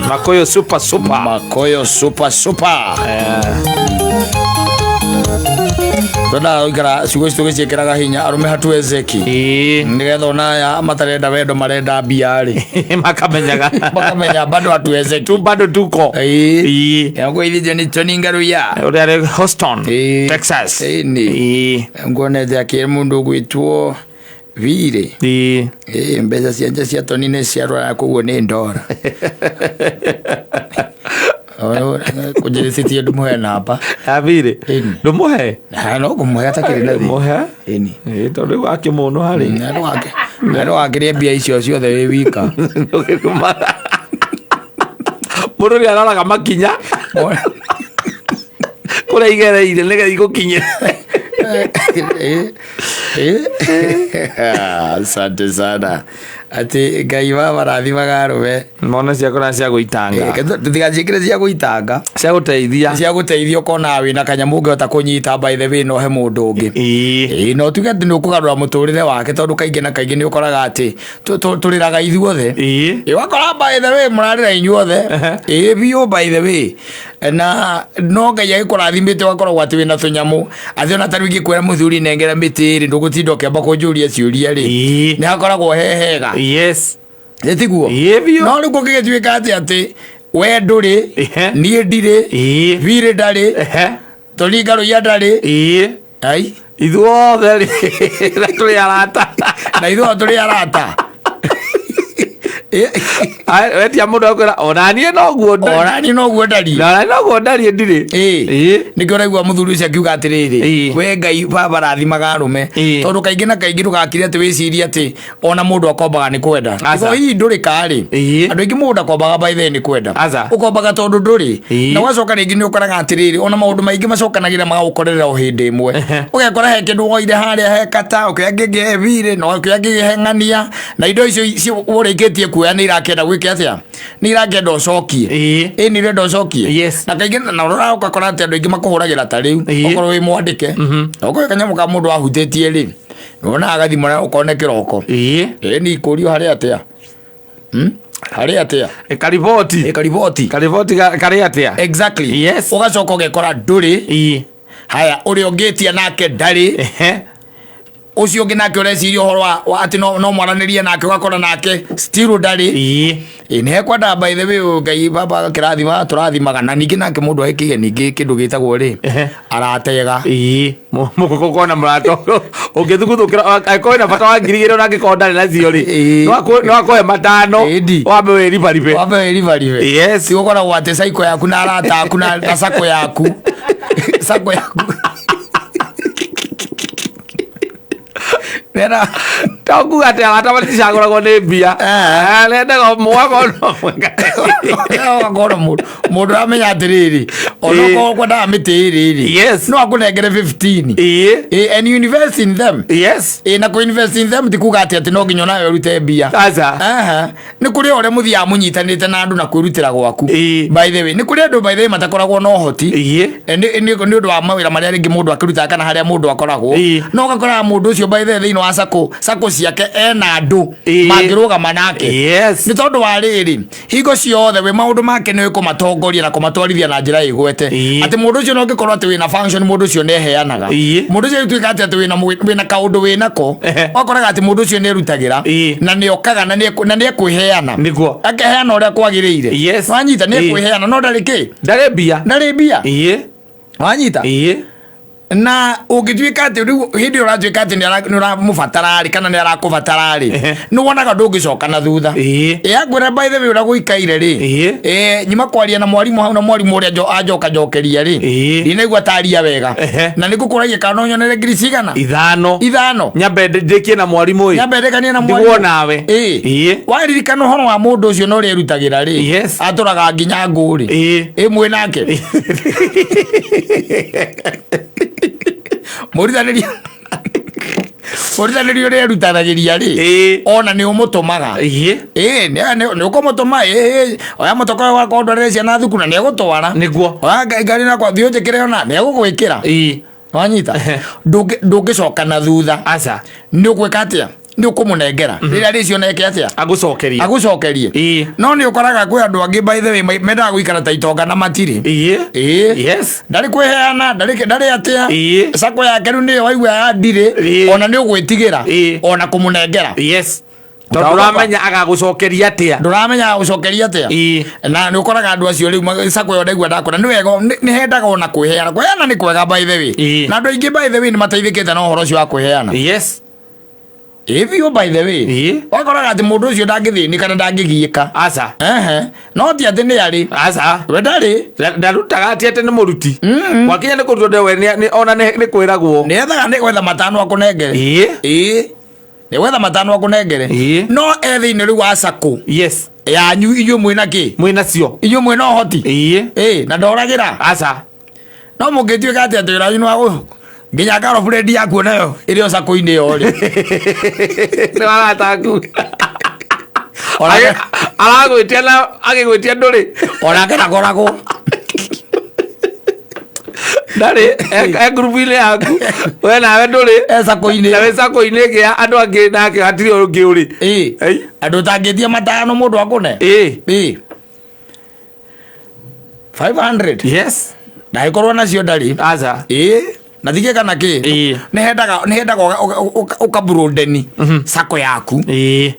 Makoyo super super. Makoyo super super. Twendaga gũikara ciugo ici tũgĩciĩkĩraga hinya arũme hatuwezeki. Nĩgetha ona aya matarenda wendo marenda mbia rĩ, Makamenyaga. Makamenya bado hatuwezeki. Tu bado tuko. Ngwĩthithio nĩ Tony Ngaruiya. Ũrĩa arĩ Houston, Ĩĩ. Texas. Ĩni. Nguonete akĩra mũndũ ũgwĩtwo Vire. Ĩĩ, mbeca cia nja cia Tony nĩ cia rũraya koguo nĩ ndora. Kũnjĩrĩcĩtie ndũmũhe namba. Avire. Ĩni. Ndũmũhe. Na no kũmũhe atakĩrĩ na thĩna. Mũhe. Ĩni. Ĩĩ, tondũ rĩu akĩmũnũ harĩ. Na ndũgakĩrĩe mbia icio ciothe wĩ wika. Mũndũ nĩ aroraga makinya kũrĩa igereire nĩgetha igũkinye. Asante sana atĩ Ngai wa marathimaga arũme. Mone cia kũrĩa cia gũitanga. Tũtigaciĩkĩre cia gũitanga. Cia gũteithia. Cia gũteithia ũkona wĩna kanyamũ ũngĩhota kũnyita, by the way, no he mũndũ ũngĩ. Ĩĩ, no tuge atĩ nĩ ũkũgarũra mũtũrĩre wake, tondũ kaingĩ na kaingĩ nĩ ũkoraga atĩ tũrĩraga ithuothe. Ĩĩ, wakora by the way mũrarĩra inyuothe. Ĩĩ biũ, by the way, na no Ngai agĩkũrathimĩte ũgakoragwo atĩ wĩna tũnyamũ atĩ ona tarĩu ingĩkwĩra mũthuri nengera mĩtĩ rĩ, ndũgũtinda ũkĩamba kũnjũria ciũria rĩ. Nĩ hakoragwo he hega. Ĩ tiguo? Ĩĩ biũ. No rĩu kũngĩgĩtuĩka atĩ we ndũrĩ, niĩ ndirĩ, birĩ ndarĩ, Tony Ngaruiya ndarĩ. Ai. Ithuothe rĩ, na tũrĩ arata. Na ithuothe tũrĩ arata. Ai, wetia mũndũ akwĩra ona niĩ noguo ndariĩ. Ona niĩ noguo ndariĩ. Ona niĩ noguo ndariĩ ndirĩ. Nĩkĩo ũraigua mũthuri ũcio akiuga atĩrĩrĩ, we Ngai baba rathimaga arũme. Tondũ kaingĩ na kaingĩ ndũgakire atĩ wĩcirie atĩ ona mũndũ akombaga nĩ kwenda. Aca. Tondũ hihi ndũrĩ karĩ. Andũ aingĩ mũndũ akombaga by the way nĩ kwenda. Aca. Ũkombaga tondũ ndũrĩ. Na ũgacoka rĩngĩ nĩ ũkoraga atĩrĩrĩ, ona maũndũ maingĩ macokanagĩra magagũkorerera o hĩndĩ ĩmwe. Ũgekora he kĩndũ woire harĩa he kata, ũkĩoya kĩngĩ he birĩ, na ũkĩoya kĩngĩ he ng'ania, na indo icio ũrĩkĩtie kuoya nĩ irakĩenda gwĩka atĩa? Nĩ irakĩenda ũcokie. Ĩĩ nĩ irenda ũcokie. Na kaingĩ na ũroraga ũgakora atĩ andũ aingĩ makũhũragĩra ta rĩu, okorwo wĩ mwandĩke, okorwo kanyamũ ka mũndũ ahutĩtie rĩ, wonaga gathimũ na ũkone kĩroko. Ĩĩ nĩ ikũrio harĩ atĩa? Harĩ atĩa? Kariboti. Ĩ kariboti. Kariboti karĩ atĩa? Exactly. Ũgacoka ũgekora ndũrĩ. Haya, ũrĩa ũngĩtia nake ndarĩ. Ũcio ũngĩ nake ũreciria ũhoro wa atĩ no mwaranĩrie nake ũgakora nake still ndarĩ. Ĩ nĩ hekwenda by the way Ngai baba kĩrathima tũrathimaga na ningĩ nake mũndũ agĩkĩgĩa ningĩ kĩndũ gĩtagwo rĩ, aratega. Mũgũkorwo na mũrata ũngĩthuguthũkĩra angĩkorwo wĩna bata wa 2,000 ona angĩkorwo ndarĩ nacio rĩ, no akũhe 5 wambe wĩribaribe. Wambe wĩribaribe. Ti gũkoragwo atĩ cycle yaku na arata aku na sacco yaku. Sacco yaku. Nera To kuga atĩ arata maticagũragwo nĩ mbia. Nendaga mwaka no mwega. Ũgakorwo mũndũ aramenya atĩrĩrĩ, onokorwo kwendaga mĩtĩ ĩrĩ rĩ, no akũnengere 15. Ĩ, and you invest in them. Ĩ, na kũ invest in them ti kuga atĩ no nginya onawe ũrute mbia. Aca. Aha. Nĩ kũrĩ ũrĩa mũthiaga mũnyitanĩte na andũ na kwĩrutĩra gwaku. By the way, nĩ kũrĩ andũ by the way matakoragwo na ũhoti. Nĩ ũndũ wa mawĩra marĩa rĩngĩ mũndũ akĩrutaga kana harĩa mũndũ akoragwo. No ũgakoraga mũndũ ũcio by the way thĩinĩ wa sacco, sacco ciake ena andũ mangĩrũgama nake. Nĩ tondũ wa rĩrĩ, hingo ciothe wĩ maũndũ make nĩ kũmatongoria na kũmatwarithia na njĩra ĩgwete. Atĩ mũndũ ũcio no ũngĩkorwo atĩ wĩna function, mũndũ ũcio nĩ eheanaga. Mũndũ ũcio atuĩka atĩ wĩna kaũndũ wĩnako, ũgakoraga atĩ mũndũ ũcio nĩ erutagĩra na nĩ okaga na nĩ ekwĩheana. Akeheana ũrĩa kwagĩrĩire. Wanyita, nĩ ekwĩheana no ndarĩ kĩ? Ndarĩ mbia. Ndarĩ mbia. Wanyita? Na ũngĩtuĩka atĩ rĩu hĩndĩ ĩyo ũratuĩka atĩ nĩ ũramũbatara rĩ, kana nĩ arakũbatara rĩ, nĩ wonaga ndũngĩcoka na thutha. Ĩ angwĩra by the way ũrĩa gũikaire rĩ, nyuma kwaria na mwarimũ hau na mwarimũ ũrĩa anjoka njokeria rĩ, ndinaigua taria wega. Na nĩ ngũkũragia kana no nyonere ngiri cigana? 5. 5. Nyambe ndĩkie na mwarimũ ĩ. Nyambe ndĩkanie na Ndigwo mwarimũ. nawe. Waririkana ũhoro wa mũndũ ũcio na ũrĩa erutagĩra rĩ, atũraga nginya ngũ rĩ. Ĩ mwĩ nake. Mũrutanĩri ũrĩa erutanagĩria rĩ, ona nĩ ũmũtũmaga. Ĩ, nĩ ũkũmũtũma, oya mũtoko ũyũ wakwa ũndwarĩre ciana thukuru na nĩ egũtwara. Oya ngari nakwa thiĩ ũnjĩkĩre ona nĩ egũgwĩkĩra. Wanyita? Ndũngĩcoka na thutha. Aca. Nĩ ũgwĩka atĩa? Nĩ ũkũmũnengera rĩrĩa rĩcio neke atĩa? Agũcokerie. Agũcokerie. No nĩ ũkoraga kwĩ andũ angĩ, by the way, mendaga gũikara ta itonga na matirĩ. Ĩĩ. Ndarĩ kwĩheana, ndarĩ atĩa. Sacco yake rĩu nĩyo waigua ya ndirĩ. Ona nĩ ũgwĩtigĩra ona kũmũnengera. Tondũ ndũramenya agagũcokeria atĩa. Ndũramenya agũcokeria atĩa. Na nĩ ũkoraga andũ acio rĩu sacco ĩyo ndaigua ndakora nĩ wega, nĩ hendaga ona kwĩheana. Kwĩheana nĩ kwega, by the way. Na andũ aingĩ, by the way, nĩ mateithĩkĩte na ũhoro ũcio wa kwĩheana. Ĩĩ biũ, by the way. Wakoraga atĩ mũndũ ũcio ndangĩthĩnĩka na ndangĩgiĩka. Aca. Ehe, no ti atĩ nĩ arĩ. Aca. We ndarĩ. Ndarutaga atĩ atĩ nĩ mũruti. Gwakinya nĩ kũrutwo we ona nĩ kwĩragwo. Nĩ ethaga, nĩ gwetha matano akũnengere. Ĩĩ, nĩ gwetha matano akũnengere. No e thĩinĩ rĩu wa sacco yanyu inyuĩ mwĩna kĩ? Mwĩ nacio. Inyuĩ mwĩna ũhoti. Ĩĩ, na ndoragĩra. Aca. No mũngĩtuĩka atĩ wĩra wanyu nĩ wa nginya girlfriend yaku nayo ĩrĩ o sacco-inĩ ĩyo rĩ. Nĩ warataku. Aragwĩtia na agĩgwĩtia ndũrĩ. Onake ndakoragwo. Ndarĩ e ngurubu-inĩ yaku, we nawe ndũrĩ. E sacco-inĩ. Na wĩ sacco-inĩ ĩngĩ ya andũ angĩ, nake hatirĩ ũngĩ ũrĩ. Ĩĩ. Ei. Andũ ũtangĩtia matano mũndũ akũne. Ĩĩ, 500. Ndagĩkorwo nacio ndarĩ. Aca. Ĩĩ, na thikĩ kana kĩ. Nĩ hendaga ũkaburũndeni sacco yaku,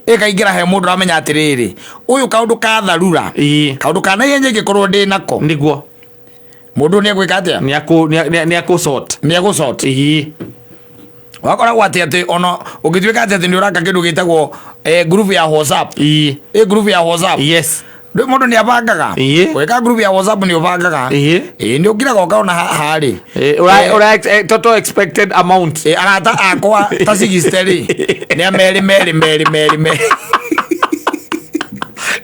ĩkaingĩra he mũndũ ũramenya atĩrĩrĩ, ũyũ kaũndũ ka tharura, kaũndũ ka naihenya ingĩkorwo ndĩ nako, mũndũ nĩ egwĩka atĩa? Nĩ akũ sort. Nĩ egũsort. Wakoragwo atĩ ona ũngĩtuĩka atĩ nĩ ũraka kĩndũ gĩtagwo group ya WhatsApp. Ĩ group ya WhatsApp. Rĩu mũndũ nĩ abangaga. Gwĩka group ya WhatsApp nĩ ũbangaga. Ĩĩ, nĩ ũkiraga ũkaona haha rĩ. Ũra total expected amount. Ĩ, arata akwa ta 60 rĩ, nĩ a merĩ merĩ merĩ merĩ merĩ.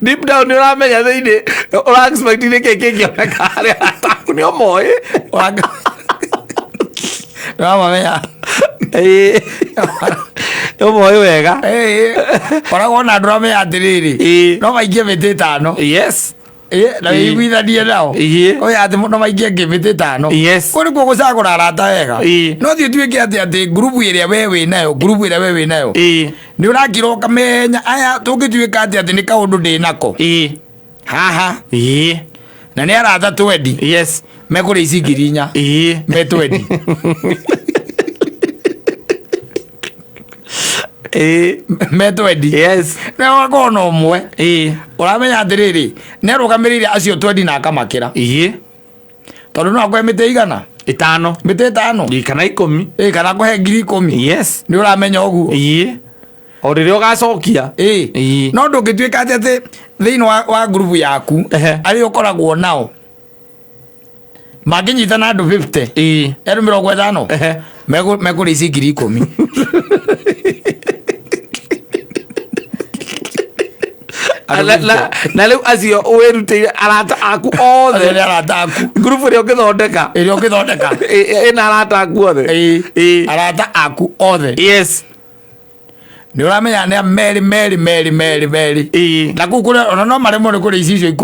Deep down nĩ ũramenya thĩinĩ ũra expect nĩ kĩ kĩngĩoneka harĩa arata aku nĩ ũmoĩ. Nĩwamamenya. Ĩĩ, nĩ ũmoĩ wega. Ĩĩ, koragwo na andũ ũramenya atĩrĩrĩ, no maikie mĩtĩ 5. Ĩĩ, na wĩiguithanie nao. Ũyũ atĩ no maikie ngĩ mĩtĩ 5. Kũu nĩkuo gũcagũra arata wega. No thiĩ ũtuĩke atĩ ngurubu ĩrĩa we wĩ nayo, ngurubu ĩrĩa we wĩ nayo, nĩ ũrakira ũkamenya aya tũngĩtuĩka atĩ nĩ kaũndũ ndĩ nako haha, na nĩ arata 20, mekũrĩa ici 4,000. Me 20. Me 20. Nĩ wakorwo na ũmwe ũramenya atĩrĩrĩ, nĩ arũgamĩrĩire acio 20 na akamakĩra, tondũ no akũhe mĩtĩ 100. 5. Mĩtĩ 5. Kana 10. Ĩĩ, kana akũhe 10,000. Nĩ ũramenya ũguo. O rĩrĩa ũgacokia. Ĩĩ. No ndũngĩtuĩka atĩ thĩinĩ wa ngurubu yaku, arĩa ũkoragwo nao mangĩnyitana andũ 50, andũ 50, mekũrĩa ici 10,000. Andũ 50. Na rĩu acio wĩrutĩire arata aku Acio othe. nĩ arata aku. Ngurubu ĩrĩa ũngĩthondeka ĩrĩa ũngĩthondeka. Ĩna arata aku othe. Arata aku othe. Nĩ ũramenya nĩ a merĩ merĩ merĩ merĩ merĩ. Na kũu kũrĩa ona no maremwo nĩ kũrĩa ici icio 10,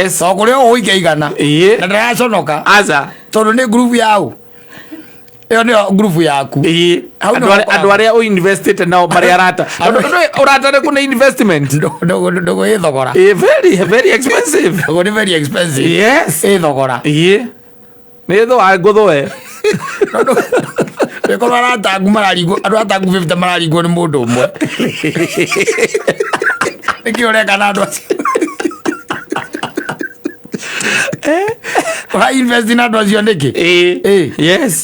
tondũ kũrĩa ũgũikia 100, na ndaraconoka, Aca. tondũ nĩ ngurubu yau, ĩyo nĩyo ngurubu yaku. Hau Andũ nĩho andũ arĩa ũinvestĩte nao marĩ arata. Tondũ ũrata nĩ kũnĩ investment. Ndũgũ ĩ thogora. Ĩĩ, very very expensive. Ndũgũ nĩ very expensive. Ĩ thogora. Nĩ thũa ngũthũe. Ĩkorwo arata aku mararingwo, andũ arata aku 50 mararingwo nĩ mũndũ ũmwe, nĩkĩ ũreka na andũ acio? Ũra invest na andũ acio nĩkĩ?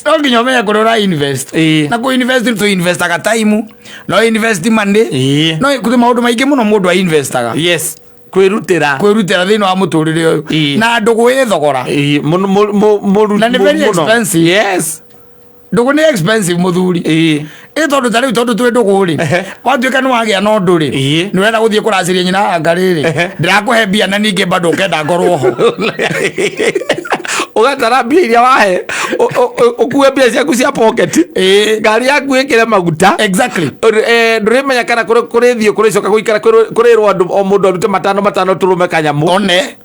No nginya ũmenye kũrĩa ũra invest. Na kũ invest tũ investaga time, no invest money, no kũrĩ maũndũ maingĩ mũno mũndũ a investaga. Yes, kwĩrutĩra. Kwĩrutĩra thĩinĩ wa mũtũrĩre ũyũ. Na ndũgũ ĩ thogora. Ĩĩ, mũno Na nĩ very mũno. expensive. Ndũgũ nĩ expensive, mũthuri. Ĩ tondũ ta rĩu, tondũ twĩ ndũgũ rĩ, watuĩka nĩ wagĩa na ũndũ rĩ, nĩ ũrenda gũthiĩ kũracĩria nyina anga rĩrĩ, ndĩrakũhe mbia na ningĩ bado ũkenda ngorwo ho. Ũgatara mbia iria wahe, ũkue mbia ciaku cia pocket, ngari yaku ĩkĩre maguta. Ndũrĩmenya kana kũrĩthiĩ kũrĩcoka gũikara kũrĩrwo andũ o mũndũ arute matano matano tũrũme kanyamũ. One.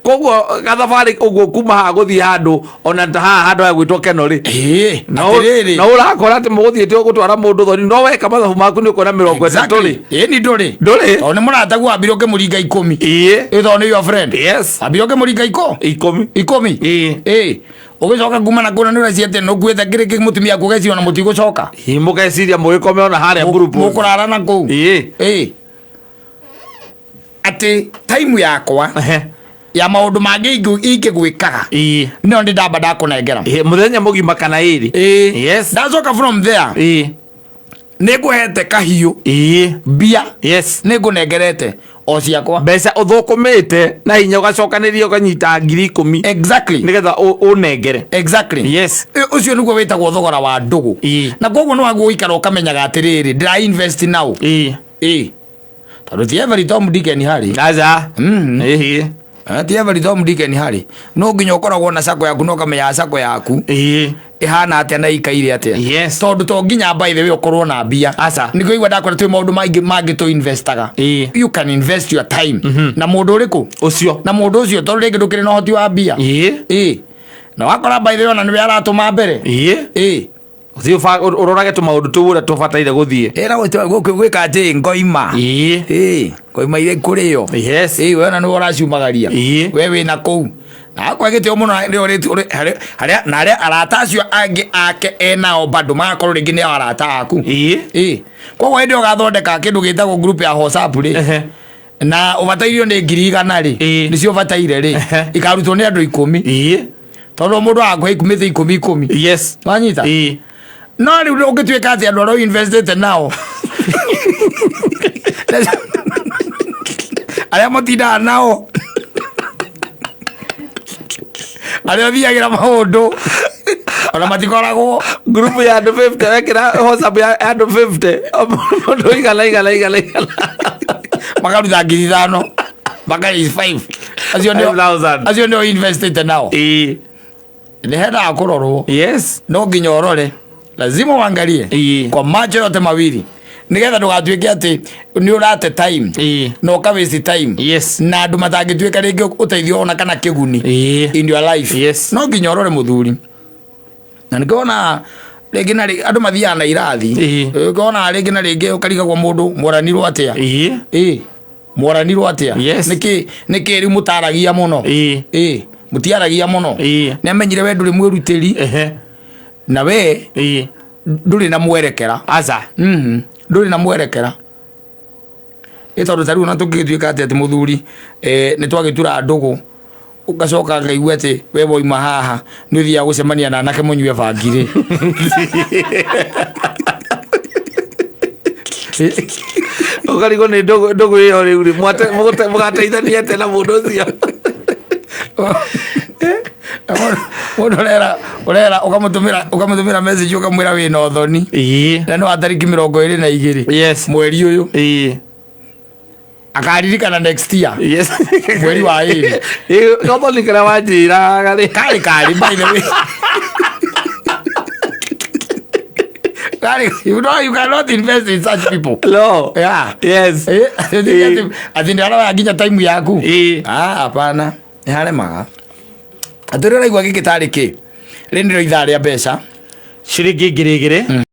Koguo gathabarĩ ũguo kuma haha gũthiĩ handũ ona ta haha handũ hagwĩtwo Keno rĩ, no Atĩrĩrĩ. No ũrakora atĩ mũgũthiĩte gũtwara mũndũ thoni, no weka mathabu maku nĩ ũkuona 30 rĩ. Ĩni ndũrĩ. Ndũrĩ. Tondũ nĩ mũrataguo wambire ũkĩmũringa 10. Ĩ tondũ nĩ your friend. Wambire ũkĩmũringa 10. 10. Ĩĩ. Ĩ ũgĩcoka kuma na kũna nĩ ũreciria atĩ nĩ ũkuĩte kĩrĩ kĩ mũtumia waku ũgeciria ona mũtigũcoka. Ĩĩ, mũgeciria mũgĩkome ona harĩa ngurubu. Mũkũrara na kũu. Ĩĩ. Ĩ atĩ time yakwa ya maũndũ mangĩ ingĩgwĩkaga no ndĩ ndamba ndakũnengera. Ĩĩ, mũthenya mũgima kana ĩrĩ. Ĩ. Yes. Ndacoka from there, nĩ ngũhete kahiũ, mbia, nĩ ngũnengerete o ciakwa. Mbeca ũthũkũmĩte na hinya ũgacokanĩria ũkanyita 10,000 nĩgetha ũnengere. Ũcio nĩguo wĩtagwo thogora wa ndũgũ. Na koguo nĩ waguo gũikara ũkamenyaga atĩrĩrĩ, ndĩra invest now. Ĩ tondũ ti every Tom, Dick and Harry. Aca. Ĩĩ. Ti every Tom, Dick and Harry. No nginya ũkoragwo na sacco yaku na ũkamenyaga sacco yaku ĩhana atĩa na ĩikaire atĩa. Tondũ to nginya, by the way, ũkorwo na mbia. Aca. Nĩkĩo igua ndakwĩra twĩ maũndũ maingĩ mangĩ tũ investaga. You can invest your time na mũndũ ũrĩkũ? Ũcio. Na mũndũ ũcio, tondũ rĩngĩ ndũkĩrĩ na ũhoti wa mbia. Ĩ na wakora, by the way, ona nĩwe aratũma mbere. Ĩ. Ũthiĩ ũrorage tũmaũndũ tũu ũrĩa tũbataire gũthiĩ. Ĩra gwĩka atĩ ngoima. Ĩ ngoima iria ikũrĩo. Ĩ we ona nĩwe ũraciumagaria. We wĩna kũu na akwa gĩtĩo mũno nĩ harĩa na arĩa arata acio angĩ ake enao bado magakorwo rĩngĩ nĩo arata aku. Ĩ koguo hĩndĩ ĩyo ũgathondeka kĩndũ gĩtagwo group ya WhatsApp rĩ, na ũbatairio nĩ 100,000 rĩ, nĩcio ũbataire rĩ, ikarutwo nĩ andũ 10, tondũ mũndũ agakũhe mĩtĩ 10 10. Wanyita? No rĩu ũngĩtuĩka atĩ andũ arĩa investĩte nao, arĩa mũtindaga nao, arĩa ũthiagĩra maũndũ, ona matikoragwo. Group ya andũ 50, wekĩra WhatsApp ya andũ 50, o mũndũ igana igana igana igana. Makaruta 5,000, maka is 5, acio nĩo 5,000. Acio nĩo investĩte nao. Nĩ hendaga kũrorwo. No nginya ũrore, lazima uangalie kwa macho yote mawili nigetha ndũgatuĩke atĩ nĩ ũrate time na ũka waste time na andũ matangĩtuĩka rĩngĩ ũteithio ona kana kĩguni in your life. No nginya ũrore, mũthuri, na nĩkĩona rĩngĩ na rĩngĩ andũ mathiaga na irathi. Ũkona rĩngĩ na rĩngĩ ũkarigagwo mũndũ mwaranirwo atĩa. Ĩ mwaranirwo atĩa? Nĩkĩ nĩkĩ rĩu mũtaragia mũno? Ĩ mũtiaragia mũno. Nĩ amenyire we ndũrĩ mwĩrutĩri na we ndũrĩ na mwerekera. Aca. Ndũrĩ na mwerekera. Ĩ tondũ ta rĩu ona tũngĩgĩtuĩka atĩ mũthuri, nĩ twagĩtura ndũgũ, ũgacoka ngaigua atĩ we wauma haha nĩ ũthiaga gũcemania na anake mũnyue bangi rĩ. Ũkarigwo nĩ ndũgũ ĩyo rĩu rĩ, mũgateithania atĩa na mũndũ ũcio? Mũndũ ũrera ũkamũtũmĩra message ũkamwĩra wĩna ũthoni na nĩ wa tarĩki 22 mweri ũyũ, akaririkana next year mweri wa 2. Ĩĩ, gathoni karĩa wanjĩraga rĩ. Karĩ by the way karĩ, you know you cannot invest in such people. No. Atĩ nĩ aroya nginya time yaku. Ah, hapana, nĩ haremaga atĩ ũrĩa ũraigua gĩkĩ tarĩ kĩ rĩ nĩrĩo ithaa rĩa mbeca. Ciringi 2,000.